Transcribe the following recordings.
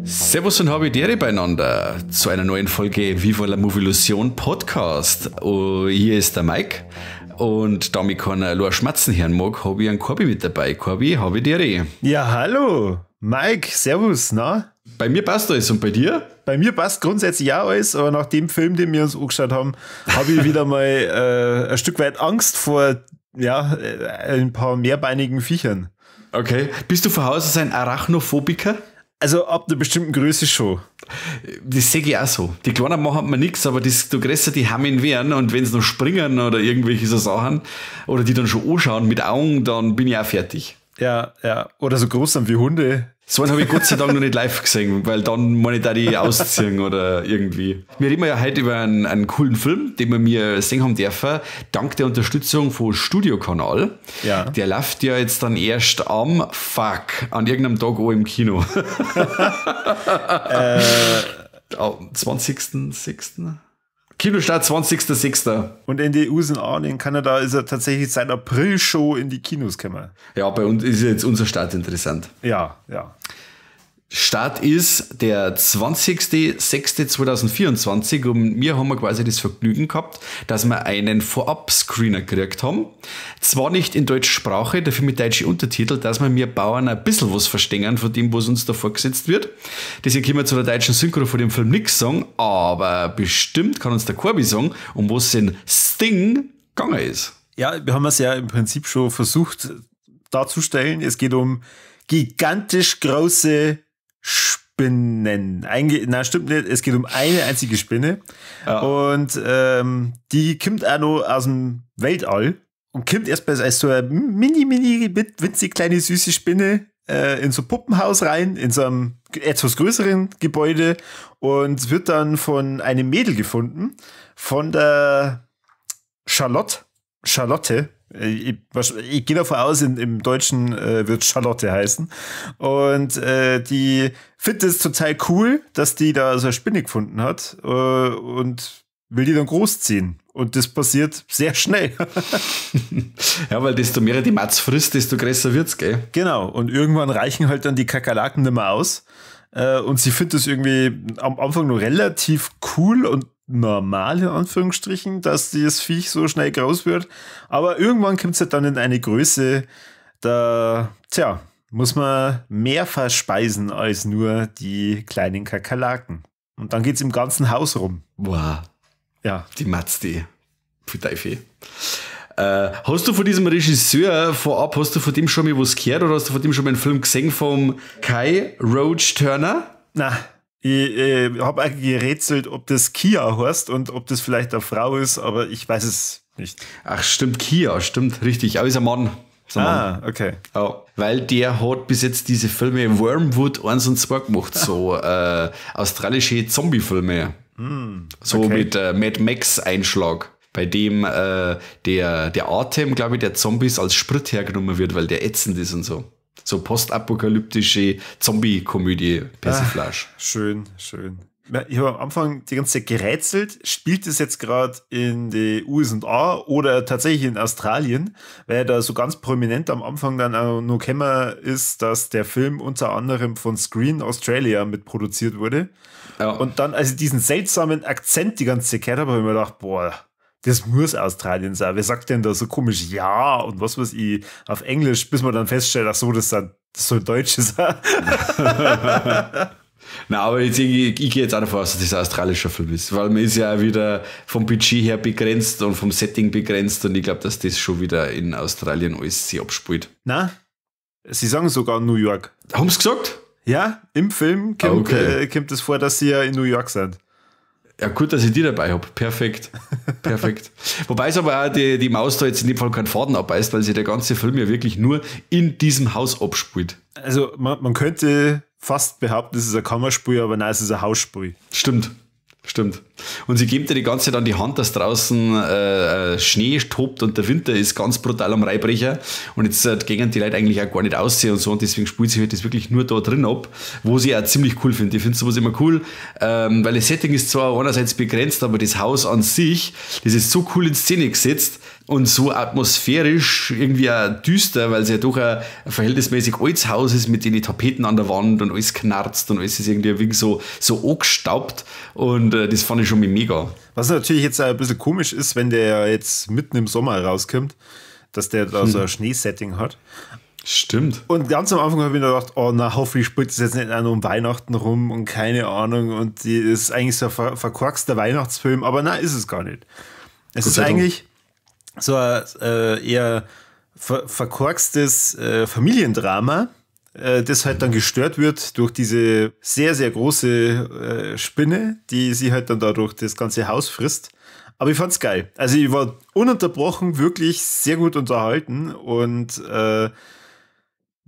Servus und habe die Ehre beieinander zu einer neuen Folge Viva la Movilusion Podcast. Oh, hier ist der Mike und da mich keiner nur schmatzen hören mag, habe ich einen Corby mit dabei. Corby, habe die Ehre. Ja, hallo Mike, servus, na? Bei mir passt alles und bei dir? Bei mir passt grundsätzlich auch alles, aber nach dem Film, den wir uns angeschaut haben, habe ich wieder mal ein Stück weit Angst vor ein paar mehrbeinigen Viechern. Okay. Bist du von Haus aus ein Arachnophobiker? Also ab einer bestimmten Größe schon. Das sehe ich auch so. Die Kleinen machen mir nichts, aber desto größer die Hammen werden und wenn sie noch springen oder irgendwelche so Sachen oder die dann schon anschauen mit Augen, dann bin ich auch fertig. Ja, ja. Oder so groß sind wie Hunde. So einen habe ich Gott sei Dank noch nicht live gesehen, weil dann meine ich da die ausziehen oder irgendwie. Wir reden ja heute über einen coolen Film, den wir mir sehen haben dürfen, dank der Unterstützung von Studiocanal. Ja. Der läuft ja jetzt dann erst am an irgendeinem Tag auch im Kino. Am 20.06. Kinostart 20.06. Und in den USA und in Kanada ist er tatsächlich seit April schon in die Kinos gekommen. Ja, bei uns ist jetzt unser Start interessant. Ja, ja. Start ist der 20.06.2024 und wir haben quasi das Vergnügen gehabt, dass wir einen Vorab-Screener gekriegt haben. Zwar nicht in deutscher Sprache, dafür mit deutschen Untertiteln, dass wir mir Bauern ein bisschen was verstehen von dem, was uns da vorgesetzt wird. Deswegen können wir zu der deutschen Synchro von dem Film nichts sagen, aber bestimmt kann uns der Corby sagen, um was in Sting gegangen ist. Ja, wir haben es ja im Prinzip schon versucht darzustellen. Es geht um gigantisch große Spinnen. Nein, stimmt nicht. Es geht um eine einzige Spinne. Ja. Und die kommt auch noch aus dem Weltall und kommt erstmal als so eine mini, mini, winzig kleine, süße Spinne in so ein Puppenhaus rein, in so einem etwas größeren Gebäude und wird dann von einem Mädel gefunden, von der Charlotte. Ich gehe davon aus, im Deutschen wird Charlotte heißen. Und die findet es total cool, dass die da so eine Spinne gefunden hat und will die dann großziehen. Und das passiert sehr schnell. Ja, weil desto mehr die Matz frisst, desto größer wird's, gell? Genau. Und irgendwann reichen halt dann die Kakerlaken nicht mehr aus. Und sie findet es irgendwie am Anfang noch relativ cool und normal, in Anführungsstrichen, dass dieses Viech so schnell groß wird. Aber irgendwann kommt es halt dann in eine Größe, da, tja, muss man mehr verspeisen als nur die kleinen Kakerlaken. Und dann geht es im ganzen Haus rum. Wow. Ja. Die Matz, die. Pfui Teufel. Hast du von diesem Regisseur vorab, hast du von dem schon mal was gehört oder hast du von dem schon mal einen Film gesehen vom Kai Roach Turner? Na. Ich habe eigentlich gerätselt, ob das Kia heißt und ob das vielleicht eine Frau ist, aber ich weiß es nicht. Ach stimmt, Kia, stimmt, richtig. Aber ist ein Mann. Ist ein Mann. Okay. Ja, weil der hat bis jetzt diese Filme Wormwood 1 und 2 gemacht, so australische Zombie-Filme. So okay. Mit Mad Max-Einschlag, bei dem der Atem, glaube ich, der Zombies als Sprit hergenommen wird, weil der ätzend ist und so. So postapokalyptische Zombie-Komödie, Persiflage. Schön, schön. Ich habe am Anfang die ganze Zeit gerätselt, spielt es jetzt gerade in die USA oder tatsächlich in Australien, weil da so ganz prominent am Anfang dann auch noch gekommen ist, dass der Film unter anderem von Screen Australia mitproduziert wurde. Ja. Und dann, als ich diesen seltsamen Akzent die ganze Zeit gehört habe, habe ich mir gedacht, boah, das muss Australien sein. Wer sagt denn da so komisch ja und was weiß ich auf Englisch, bis man dann feststellt, ach so, das soll Deutsche sein. Na, aber jetzt, ich gehe jetzt auch davon aus, dass das ein australischer Film ist, weil man ist ja auch wieder vom Budget her begrenzt und vom Setting begrenzt und ich glaube, dass das schon wieder in Australien alles sich abspielt. Na, sie sagen sogar New York. Haben sie gesagt? Ja, im Film kommt es vor, dass sie ja in New York sind. Ja, gut, dass ich die dabei hab. Perfekt. Perfekt. Wobei es aber auch die Maus da jetzt in dem Fall keinen Faden abbeißt, weil sich der ganze Film ja wirklich nur in diesem Haus abspielt. Also man könnte fast behaupten, es ist ein Kammerspiel, aber nein, es ist ein Hausspiel. Stimmt. Stimmt. Und sie gibt dir die ganze Zeit an die Hand, dass draußen Schnee tobt und der Winter ist ganz brutal am Reibrecher. Und jetzt gehen die Leute eigentlich auch gar nicht aussehen und so. Und deswegen spielt sich halt das wirklich nur da drin ab, wo sie auch ziemlich cool finde. Ich finde sowas immer cool, weil das Setting ist zwar einerseits begrenzt, aber das Haus an sich, das ist so cool in Szene gesetzt und so atmosphärisch irgendwie auch düster, weil es ja doch ein verhältnismäßig altes Haus ist mit den Tapeten an der Wand und alles knarzt und alles ist irgendwie ein wenig so angestaubt und das fand ich schon mega. Was natürlich jetzt ein bisschen komisch ist, wenn der jetzt mitten im Sommer rauskommt, dass der da so ein Schneesetting hat. Stimmt. Und ganz am Anfang habe ich mir gedacht, oh na, hoffentlich spielt das jetzt nicht auch noch um Weihnachten rum und keine Ahnung und die ist eigentlich so ein verkorkster Weihnachtsfilm, aber nein, ist es gar nicht. Es ist eigentlich so ein eher verkorkstes Familiendrama, das halt dann gestört wird durch diese sehr, sehr große Spinne, die sie halt dann dadurch das ganze Haus frisst. Aber ich fand's geil. Also ich war ununterbrochen wirklich sehr gut unterhalten und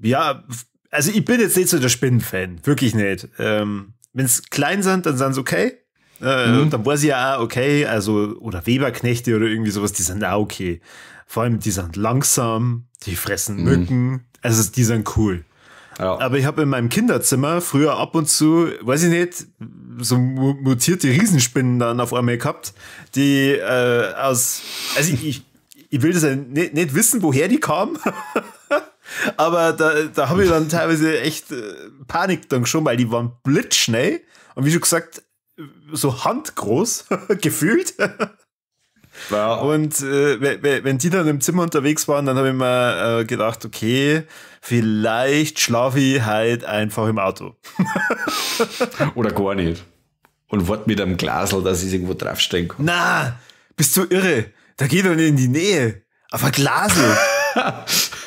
ja, also ich bin jetzt nicht so der Spinnenfan, wirklich nicht. Wenn's klein sind, dann sind's okay. Dann weiß ich ja auch, okay, also, oder Weberknechte oder irgendwie sowas, die sind auch okay. Vor allem, die sind langsam, die fressen Mücken, also die sind cool. Ja. Aber ich habe in meinem Kinderzimmer früher ab und zu, weiß ich nicht, so mutierte Riesenspinnen dann auf einmal gehabt, die also ich will das ja nicht wissen, woher die kamen, aber da habe ich dann teilweise echt Panik dann schon, weil die waren blitzschnell und wie schon gesagt, so handgroß gefühlt. Ja. Und wenn die dann im Zimmer unterwegs waren, dann habe ich mir gedacht, okay, vielleicht schlafe ich halt einfach im Auto. Oder gar nicht. Und warte mit einem Glasl, dass ich irgendwo draufstehen kann. Na, bist du irre? Da geht doch nicht in die Nähe. Auf ein Glasl.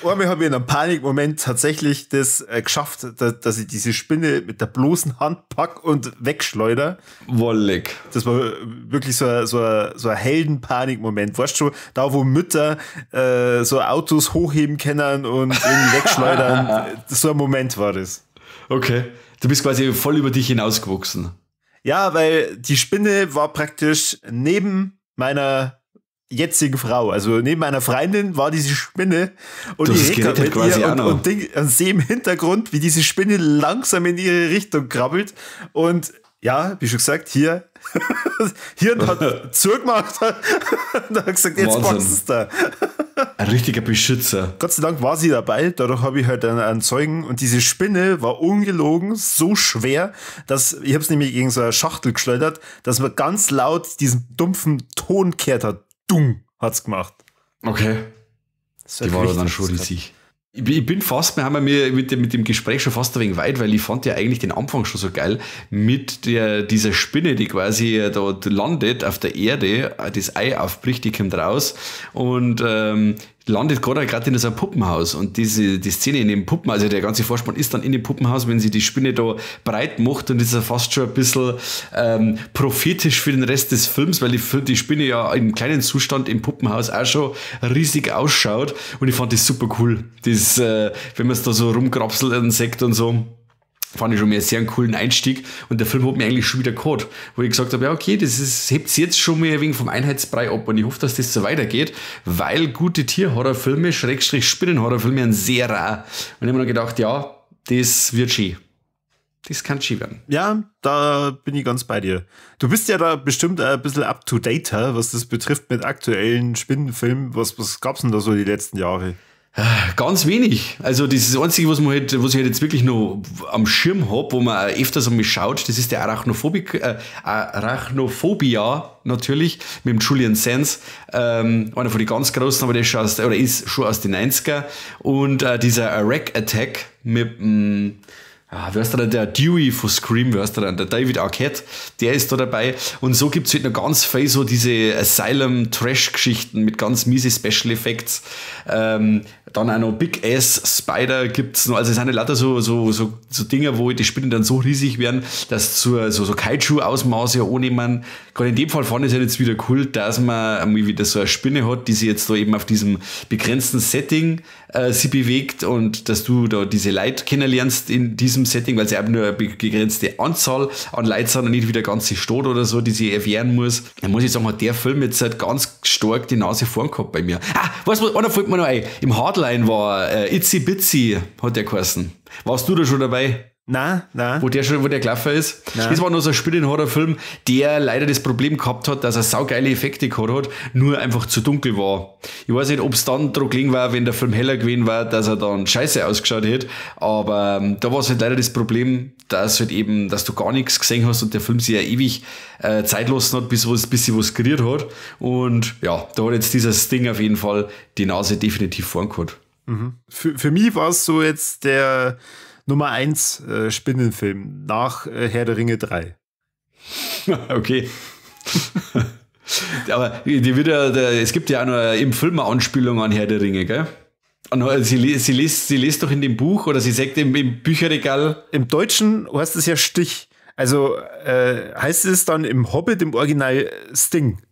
Einmal habe ich in einem Panikmoment tatsächlich das geschafft, dass ich diese Spinne mit der bloßen Hand pack und wegschleuder. Wollig. Das war wirklich so ein Heldenpanikmoment. Weißt du schon, da wo Mütter so Autos hochheben können und irgendwie wegschleudern. So ein Moment war das. Okay. Du bist quasi voll über dich hinausgewachsen. Ja, weil die Spinne war praktisch neben meiner jetzigen Frau, also neben meiner Freundin war diese Spinne und ich rede mit ihr und sehe im Hintergrund, wie diese Spinne langsam in ihre Richtung krabbelt und ja, wie schon gesagt, hier Hirn hat zugemacht und hat gesagt, jetzt packst du's da. Ein richtiger Beschützer. Gott sei Dank war sie dabei, dadurch habe ich halt einen Zeugen und diese Spinne war ungelogen so schwer, dass, ich habe es nämlich gegen so eine Schachtel geschleudert, dass man ganz laut diesen dumpfen Ton gehört hat. Dung hat's gemacht. Okay. Die war dann schon riesig. Ich bin fast, wir haben mir mit dem Gespräch schon fast ein wenig weit, weil ich fand ja eigentlich den Anfang schon so geil mit dieser Spinne, die quasi da landet auf der Erde, das Ei aufbricht, die kommt raus und landet gerade in so einem Puppenhaus und die Szene in dem Puppenhaus, also der ganze Vorspann ist dann in dem Puppenhaus, wenn sie die Spinne da breit macht und ist ja fast schon ein bisschen prophetisch für den Rest des Films, weil die Spinne ja im kleinen Zustand im Puppenhaus auch schon riesig ausschaut und ich fand das super cool, das, wenn man es da so rumkrapselt, ein Insekt und so. Fand ich schon mal sehr einen coolen Einstieg und der Film hat mir eigentlich schon wieder gehabt, wo ich gesagt habe, ja okay, das hebt sich jetzt schon mal ein wenig vom Einheitsbrei ab und ich hoffe, dass das so weitergeht, weil gute Tierhorrorfilme, Schrägstrich Spinnenhorrorfilme, sind sehr rar. Und ich habe mir dann gedacht, ja, das wird schön. Das kann schön werden. Ja, da bin ich ganz bei dir. Du bist ja da bestimmt ein bisschen up to date, was das betrifft mit aktuellen Spinnenfilmen. Was gab's denn da so die letzten Jahre? Ganz wenig. Also das ist das Einzige, was ich halt jetzt wirklich noch am Schirm hab, wo man öfters einmal schaut, das ist der Arachnophobia natürlich, mit dem Julian Sands, einer von den ganz Großen, aber der ist schon aus den 90er. Und dieser Arach Attack mit dem, wer ist da denn? Der Dewey von Scream, wer ist da denn? Der David Arquette, der ist da dabei. Und so gibt es halt noch ganz viel so diese Asylum-Trash-Geschichten mit ganz miese Special Effects. Dann auch noch Big Ass Spider gibt's noch. Also es sind ja lauter so Dinger, wo die Spinnen dann so riesig werden, dass so Kaiju-Ausmaße annehmen. Gerade in dem Fall fand ich es halt jetzt wieder cool, dass man einmal wieder so eine Spinne hat, die sich jetzt da eben auf diesem begrenzten Setting sie bewegt und dass du da diese Leute kennenlernst in diesem diesem Setting, weil sie eben nur eine begrenzte Anzahl an Leuten sind und nicht wieder ganze Stadt oder so, die sie erwehren muss. Da muss ich sagen, hat der Film jetzt halt ganz stark die Nase vorn gehabt bei mir. Ah, weißt du, einer fällt mir noch ein. Im Hardline war Itsy Bitsy, hat der geheißen. Warst du da schon dabei? Nein, nein. Wo der gelaufen ist. Nein. Das war noch so ein Spinnen-Horrorfilm, der leider das Problem gehabt hat, dass er saugeile Effekte gehabt hat, nur einfach zu dunkel war. Ich weiß nicht, ob es dann dran gelegen war, wenn der Film heller gewesen war, dass er dann scheiße ausgeschaut hätte. Aber da war es halt leider das Problem, dass halt eben, dass du gar nichts gesehen hast und der Film sich ja ewig Zeit lassen hat, bis sie was gerührt hat. Und ja, da hat jetzt dieses Ding auf jeden Fall die Nase definitiv vorn gehabt. Mhm. Für mich war es so jetzt der Nummer 1 Spinnenfilm nach Herr der Ringe 3. Okay. Aber die wird ja, es gibt ja auch noch im Film eine Anspielung an Herr der Ringe, gell? Und sie liest doch in dem Buch oder sie sagt im Bücherregal. Im Deutschen heißt es ja Stich. Also heißt es dann im Hobbit im Original Sting.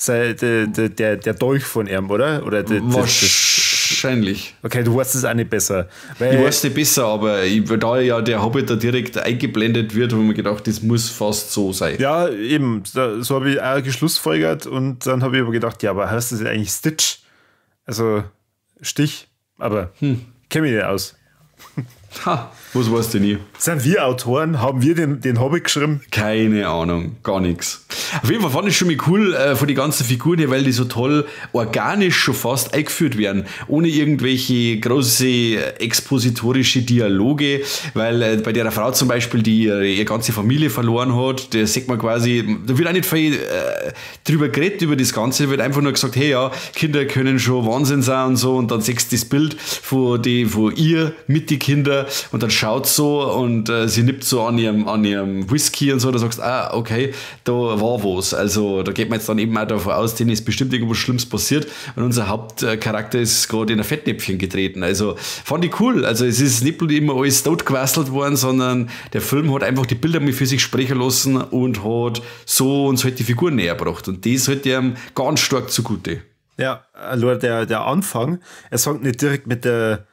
Der Dolch von ihm, oder? Oder wahrscheinlich. Okay, du weißt es auch nicht besser. Weil ich weiß es nicht besser, aber da ja der Hobbit da direkt eingeblendet wird, habe ich mir gedacht, das muss fast so sein. Ja, eben. So habe ich auch geschlussfolgert und dann habe ich aber gedacht, ja, aber heißt das eigentlich Stitch? Also Stich, aber kenne mich nicht aus. Ha, was weißt du nie? Sind wir Autoren? Haben wir den Hobbit geschrieben? Keine Ahnung, gar nichts. Auf jeden Fall fand ich schon mal cool von den ganzen Figuren hier, weil die so toll organisch schon fast eingeführt werden, ohne irgendwelche große expositorische Dialoge, weil bei der Frau zum Beispiel, die ihre ganze Familie verloren hat, der sieht man quasi, da wird auch nicht viel drüber geredet, über das Ganze, wird einfach nur gesagt, hey ja, Kinder können schon Wahnsinn sein und so, und dann siehst du das Bild von ihr mit den Kindern und dann schaut so und sie nippt so an ihrem Whisky und so, da sagst du, ah, okay, da war was. Also da geht man jetzt dann eben auch davon aus, denen ist bestimmt irgendwas Schlimmes passiert und unser Hauptcharakter ist gerade in ein Fettnäpfchen getreten. Also fand ich cool. Also es ist nicht immer alles totgequasselt worden, sondern der Film hat einfach die Bilder mal für sich sprechen lassen und hat so uns halt die Figuren näher gebracht. Und das halt dem ganz stark zugute. Ja, also der Anfang, es fängt nicht direkt mit der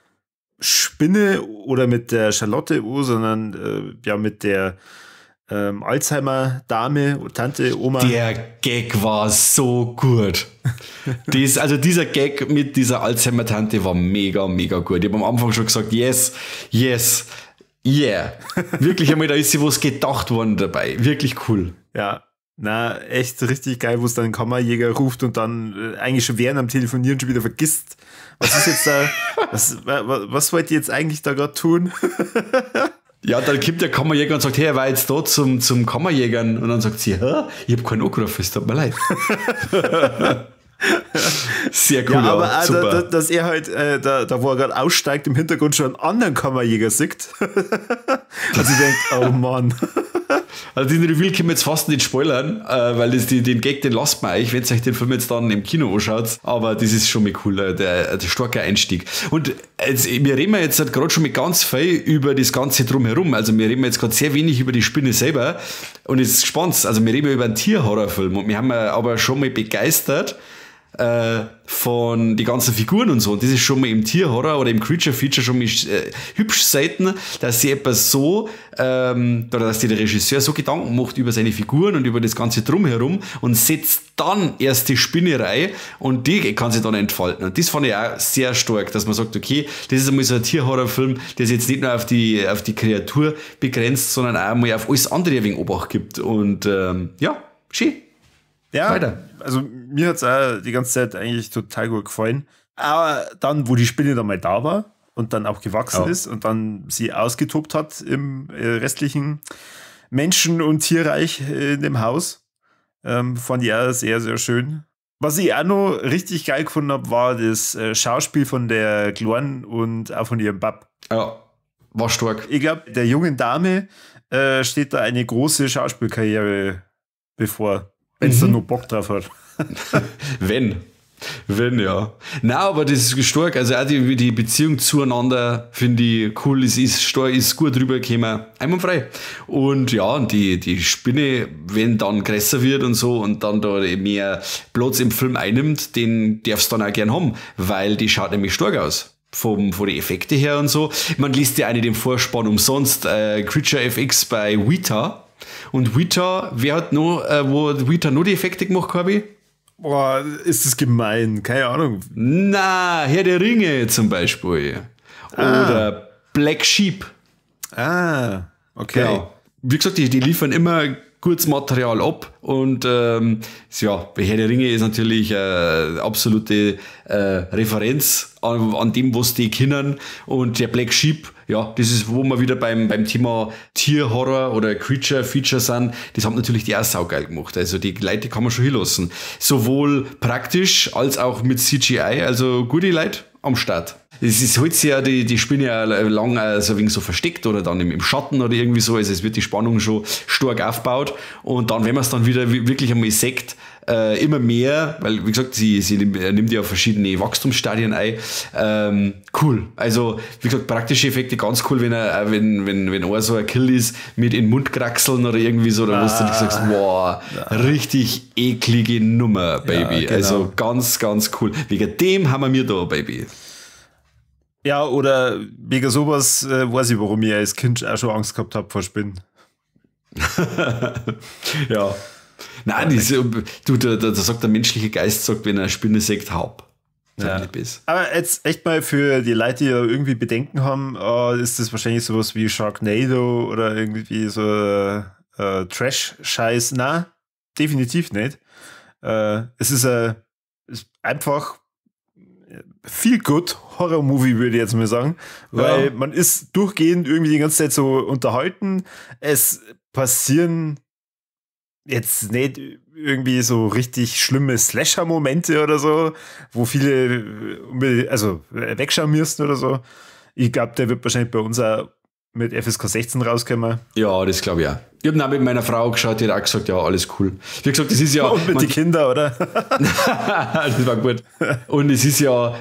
Spinne oder mit der Charlotte an, sondern ja mit der Alzheimer-Dame, Tante, Oma. Der Gag war so gut. Also dieser Gag mit dieser Alzheimer-Tante war mega, mega gut. Ich habe am Anfang schon gesagt, yes, yes, yeah. Wirklich einmal, da ist sie was gedacht worden dabei. Wirklich cool. Ja, na, echt richtig geil, wo es dann Kammerjäger ruft und dann eigentlich schon während am Telefonieren schon wieder vergisst. Was ist jetzt da, was wollt ihr jetzt eigentlich da gerade tun? Ja, dann kommt der Kammerjäger und sagt, hey, er war jetzt da zum Kammerjägern. Und dann sagt sie, hä? Ich habe keinen angerufen, es tut mir leid. Sehr cool, ja, aber auch, dass er halt, da wo er gerade aussteigt, im Hintergrund schon einen anderen Kammerjäger sieht. Und sie denkt, oh Mann. Also den Reveal können wir jetzt fast nicht spoilern, weil das den Gag, den lasst man euch, wenn ihr euch den Film jetzt dann im Kino anschaut. Aber das ist schon mal cool, der starke Einstieg. Und jetzt, wir reden jetzt halt gerade schon mit ganz viel über das Ganze drumherum. Also wir reden jetzt gerade sehr wenig über die Spinne selber. Und es ist spannend, also wir reden über einen Tierhorrorfilm und wir haben aber schon mal begeistert von die ganzen Figuren und so. Und das ist schon mal im Tierhorror oder im Creature Feature schon mal hübsch selten, dass sie etwas so, oder dass sich der Regisseur so Gedanken macht über seine Figuren und über das Ganze drumherum und setzt dann erst die Spinne rein und die kann sich dann entfalten. Und das fand ich auch sehr stark, dass man sagt, okay, das ist einmal so ein Tierhorrorfilm, der sich jetzt nicht nur auf die Kreatur begrenzt, sondern auch mal auf alles andere ein wenig Obacht gibt. Und ja, schön. Ja, weiter. Also mir hat es auch die ganze Zeit eigentlich total gut gefallen. Aber dann, wo die Spinne dann mal da war und dann auch gewachsen ist und dann sie ausgetobt hat im restlichen Menschen- und Tierreich in dem Haus, fand ich auch sehr, sehr schön. Was ich auch noch richtig geil gefunden habe, war das Schauspiel von der Kleinen und auch von ihrem Bab. Ja, war stark. Ich glaube, der jungen Dame steht da eine große Schauspielkarriere bevor. Wenn es dann nur Bock drauf hat. Wenn, ja. Na, aber das ist stark. Also auch die Beziehung zueinander finde ich cool. Es ist stark, ist gut rübergekommen. Einwandfrei. Und ja, und die Spinne, wenn dann größer wird und so und dann da mehr Platz im Film einnimmt, den darfst du dann auch gern haben, weil die schaut nämlich stark aus. Von den Effekten her und so. Man liest ja eine den Vorspann umsonst. Creature FX bei Weta. Und Weta, wer hat noch, wo Weta noch die Effekte gemacht, Corby? Boah, ist das gemein. Keine Ahnung. Na, Herr der Ringe zum Beispiel. Oder Black Sheep. Ah, okay. Genau. Wie gesagt, die liefern immer gutes Material ab und ja, Herr der Ringe ist natürlich absolute Referenz an dem, was die können, und der Black Sheep, ja, das ist, wo wir wieder beim Thema Tierhorror oder Creature Feature sind, das haben natürlich die auch saugeil gemacht. Also die Leute kann man schon hinlassen. Sowohl praktisch als auch mit CGI, also gute Leute am Start. Es ist halt ja die Spinne ja lang so ein wenig so versteckt oder dann im Schatten oder irgendwie so. Also es wird die Spannung schon stark aufgebaut und dann, wenn man es dann wieder wirklich einmal sieht, immer mehr, weil wie gesagt, sie nimmt ja verschiedene Wachstumsstadien ein. Cool. Also wie gesagt, praktische Effekte ganz cool, wenn er, wenn einer so ein Kill ist mit in den Mund kraxeln oder irgendwie so, da wo du sagst, wow, richtig eklige Nummer, Baby. Ja, genau. Also ganz, ganz cool. Wegen dem haben wir mir da, Baby. Ja, oder wegen sowas weiß ich, warum ich als Kind auch schon Angst gehabt habe vor Spinnen. Ja. Nein, da sagt der menschliche Geist, sagt, wenn er eine Spinne sagt, haub. Ja. Aber jetzt echt mal für die Leute, die ja irgendwie Bedenken haben, ist das wahrscheinlich sowas wie Sharknado oder irgendwie so Trash-Scheiß. Na, definitiv nicht. Es ist, ist einfach viel good Horror-Movie, würde ich jetzt mal sagen, weil ja, man ist durchgehend irgendwie die ganze Zeit so unterhalten. Es passieren jetzt nicht irgendwie so richtig schlimme Slasher-Momente oder so, wo viele also wegschauen müssen oder so. Ich glaube, der wird wahrscheinlich bei uns auch mit FSK 16 rauskommen. Ja, das glaube ich auch. Ich habe auch mit meiner Frau geschaut, die hat auch gesagt, ja, alles cool. Wie gesagt, das ist ja... Und mit den Kindern, oder? Das war gut. Und es ist ja,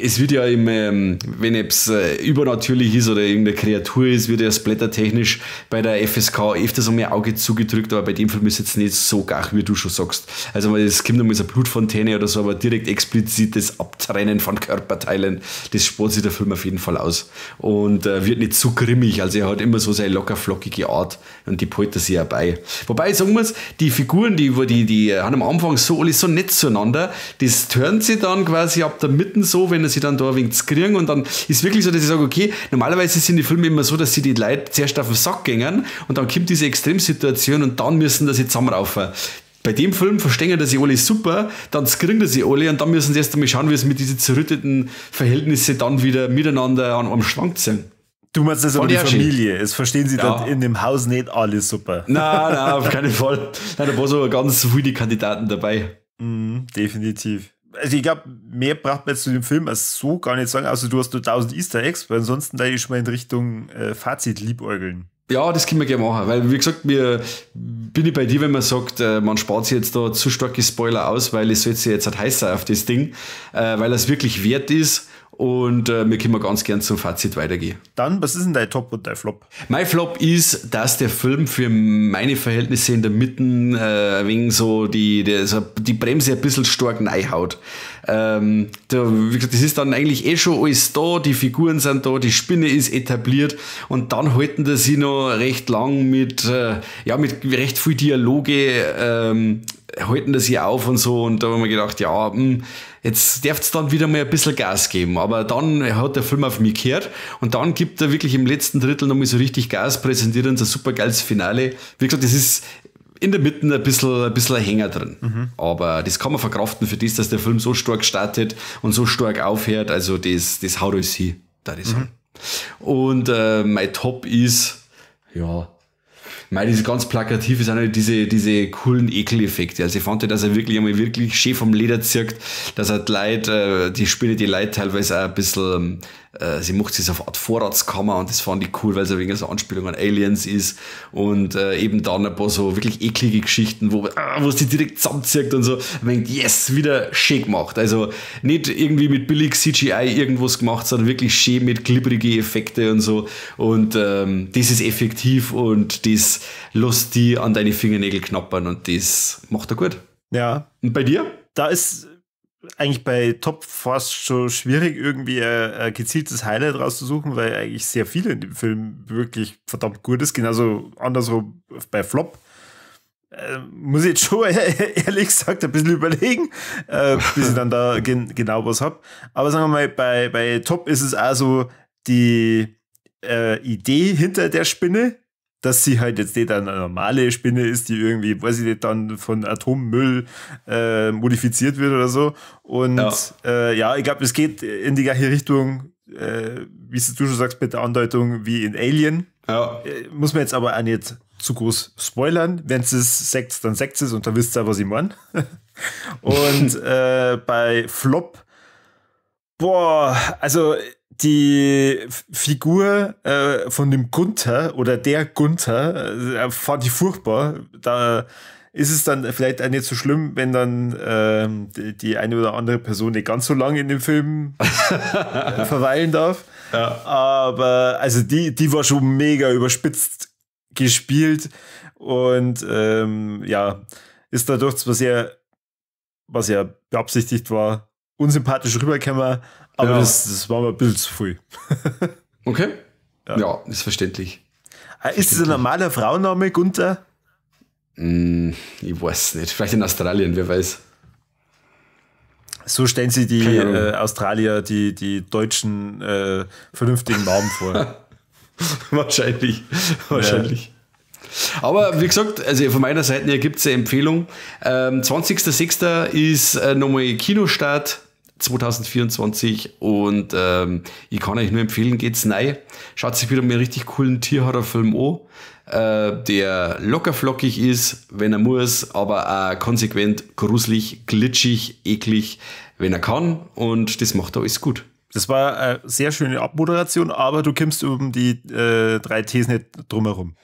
es wird ja im, wenn es übernatürlich ist oder irgendeine Kreatur ist, wird ja splattertechnisch bei der FSK öfters einmal Auge zugedrückt, aber bei dem Film ist jetzt nicht so gar, wie du schon sagst. Also es kommt einmal so eine Blutfontäne oder so, aber direkt explizites Abtrennen von Körperteilen, das spart sich der Film auf jeden Fall aus. Und wird nicht zu grimmig, also er hat immer so seine locker flockige Art und die hält er sich auch bei. Wobei ich sagen muss, die Figuren, die haben am Anfang so alle so nett zueinander, das turnt sie dann quasi ab der Mitte so, wenn er sie dann da ein wenig zu kriegen, und dann ist wirklich so, dass ich sage, okay, normalerweise sind die Filme immer so, dass sie die Leute zuerst auf den Sack gingen und dann kommt diese Extremsituation und dann müssen sie zusammenraufen. Bei dem Film verstehen dass sie alle super, dann kriegen sie alle und dann müssen sie erst einmal schauen, wie sie mit diesen zerrütteten Verhältnissen dann wieder miteinander an einem Schrank ziehen. Du meinst das aber die Familie. Es verstehen sie dort in dem Haus nicht alle super. Nein, nein, auf keinen Fall. Nein, da war so ganz viele Kandidaten dabei. Mm, definitiv. Also ich glaube, mehr braucht man jetzt zu dem Film als so gar nicht sagen, außer du hast nur 1000 Easter Eggs, weil ansonsten da ich schon mal in Richtung Fazit liebäugeln. Ja, das können wir gerne machen, weil wie gesagt, mir bin ich bei dir, wenn man sagt, man spart sich jetzt da zu starke Spoiler aus, weil es wird sich jetzt halt heißer auf das Ding, weil es wirklich wert ist. Und wir können ganz gern zum Fazit weitergehen. Dann, was ist denn dein Top und dein Flop? Mein Flop ist, dass der Film für meine Verhältnisse in der Mitte wegen so die Bremse ein bisschen stark reinhaut. Wie gesagt, das ist dann eigentlich eh schon alles da, die Figuren sind da, die Spinne ist etabliert und dann halten da sie noch recht lang mit recht viel Dialoge, halten das hier auf und so, und da haben wir gedacht, ja, jetzt darf es dann wieder mal ein bisschen Gas geben, aber dann hat der Film auf mich gehört und dann gibt er wirklich im letzten Drittel nochmal so richtig Gas, präsentiert uns ein super geiles Finale. Wie gesagt, das ist in der Mitte ein bisschen ein Hänger drin, aber das kann man verkraften für das, dass der Film so stark startet und so stark aufhört, also das haut alles hin, da ich sagen. Und mein Top ist, ja, meine, das ganz plakativ ist auch nicht diese coolen Ekeleffekte. Also ich fand, dass er wirklich einmal wirklich schön vom Leder zirkt, dass er die Leute, die Spinne, die Leute teilweise auch ein bisschen, sie macht sich so auf Art Vorratskammer und das fand ich cool, weil es ein wenig so Anspielung an Aliens ist und eben dann ein paar so wirklich eklige Geschichten, wo es die direkt zusammenzirkt und so. Man denkt, yes, wieder schön gemacht. Also nicht irgendwie mit billig CGI irgendwas gemacht, sondern wirklich schön mit glibberige Effekte und so. Und das ist effektiv und das lässt die an deine Fingernägel knappern und das macht er gut. Ja. Und bei dir? Da ist eigentlich bei Top fast schon schwierig, irgendwie ein gezieltes Highlight rauszusuchen, weil eigentlich sehr viel in dem Film wirklich verdammt gut ist. Genauso andersrum bei Flop. Muss ich jetzt schon ehrlich gesagt ein bisschen überlegen, bis ich dann da genau was hab. Aber sagen wir mal, bei Top ist es auch so die Idee hinter der Spinne, dass sie halt jetzt nicht eine normale Spinne ist, die irgendwie, weiß ich nicht, dann von Atommüll modifiziert wird oder so. Und ja, ja, ich glaube, es geht in die gleiche Richtung, wie du schon sagst, mit der Andeutung wie in Alien. Ja. Muss man jetzt aber auch nicht zu groß spoilern. Wenn es sagt, dann sagt es und dann wisst ihr, was ich meine. Und bei Flop, boah, also die Figur von dem Gunther oder der Gunther fand ich furchtbar. Da ist es dann vielleicht auch nicht so schlimm, wenn dann die eine oder andere Person nicht ganz so lange in dem Film verweilen darf. Ja. Aber also die war schon mega überspitzt gespielt und ja, ist dadurch zwar sehr, was ja beabsichtigt war, unsympathisch rübergekommen, aber ja, das war mir ein bisschen zu früh. Okay. Ja, ja, ist verständlich. Ist das ein normaler Frauenname, Gunther? Ich weiß nicht. Vielleicht in Australien, wer weiß. So stellen sie die Australier, die deutschen vernünftigen Namen vor. Wahrscheinlich. Wahrscheinlich. Ja. Aber wie gesagt, also von meiner Seite her gibt es eine Empfehlung. 20.06. ist nochmal Kinostart 2024 und ich kann euch nur empfehlen, geht's rein. Schaut sich wieder mal einen richtig coolen Tierhorrorfilm an, der locker flockig ist, wenn er muss, aber auch konsequent gruselig, glitschig, eklig, wenn er kann, und das macht er alles gut. Das war eine sehr schöne Abmoderation, aber du kommst um die 3 Ts nicht drumherum.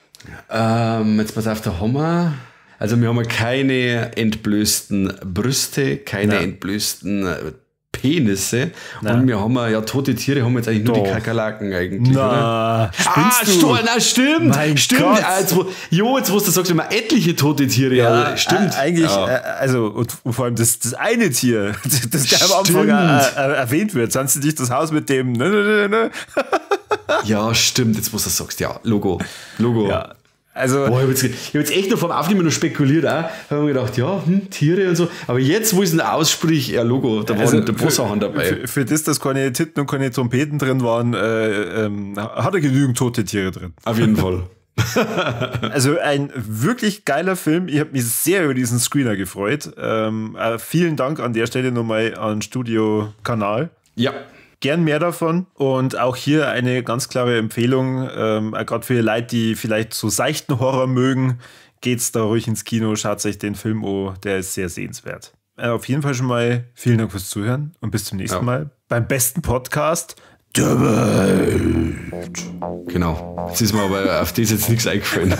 Jetzt pass auf, der Hammer. Also wir haben keine entblößten Brüste, keine entblößten Penisse. Nein. Und wir haben ja tote Tiere, haben wir jetzt eigentlich nur die Kakerlaken eigentlich, na, oder? Spinnst du? Na, stimmt. Mein stimmt. Gott. Jetzt, wo du sagst, immer etliche tote Tiere. Ja, stimmt. Eigentlich, ja. Also, und vor allem das eine Tier, das gleich am Anfang erwähnt wird. Sonst nicht das Haus mit dem. Ne. Ja, stimmt. Jetzt, wo du das sagst, ja, Logo. Ja. Also, boah, ich hab jetzt echt noch vom Aufnehmen noch spekuliert auch. Hab mir gedacht, ja, Tiere und so. Aber jetzt, wo ich es aussprich, ja, Logo, da waren ein paar Sachen dabei. Für das, dass keine Titten und keine Trompeten drin waren, hat er genügend tote Tiere drin. Auf jeden Fall. Also ein wirklich geiler Film. Ich habe mich sehr über diesen Screener gefreut. Vielen Dank an der Stelle nochmal an Studio Kanal. Ja. Gern mehr davon und auch hier eine ganz klare Empfehlung, gerade für Leute, die vielleicht so seichten Horror mögen, geht's da ruhig ins Kino, schaut euch den Film an, der ist sehr sehenswert. Auf jeden Fall schon mal vielen Dank fürs Zuhören und bis zum nächsten Mal beim besten Podcast der Welt. Genau, jetzt ist mir aber auf das jetzt nichts eingefallen.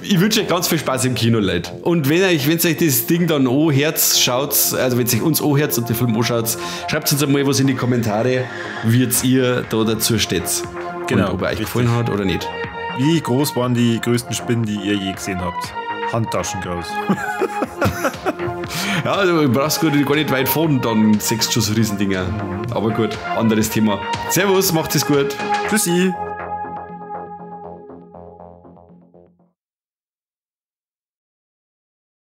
Ich wünsche euch ganz viel Spaß im Kino, Leute. Und wenn euch das Ding dann anhört, schaut, also wenn sich uns anhört und den Film anschaut, schreibt uns einmal was in die Kommentare, wie ihr da dazu steht. Genau. Und ob er euch gefallen hat oder nicht. Wie groß waren die größten Spinnen, die ihr je gesehen habt? Handtaschen groß. Ja, also du brauchst gar nicht weit fahren, dann siehst du schon so Riesendinger. Aber gut, anderes Thema. Servus, macht es gut. Tschüssi.